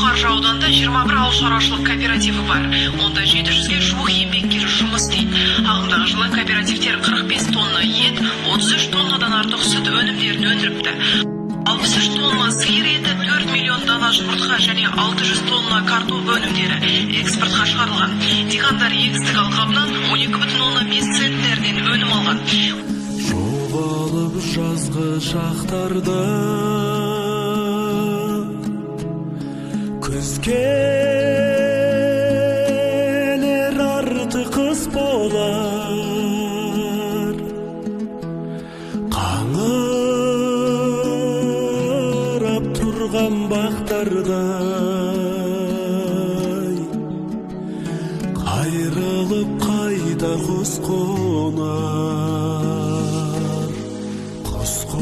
Көкқаржы ауданында 21 ауыл шаруашылық кооперативі бар. Онда 700-ге жуық еңбеккер жұмыс істейді. Ағымдағы жылы кооперативтер 45 тонна ет, 33 тоннадан артық сүт өнімдерін өндіріпті. 63 тонна сиыр еті, 4 миллион дана жұмыртқа және 600 тонна картоп өнімдері экспортқа шығарылған. Диқандар егістік алқабынан 12,5 центнерден өнім алған. Жоғалып жазғы шақтарда, күз келер, арты қыс болар. Қаңырап тұрған бақтардай, қайрылып қайта құс қонар.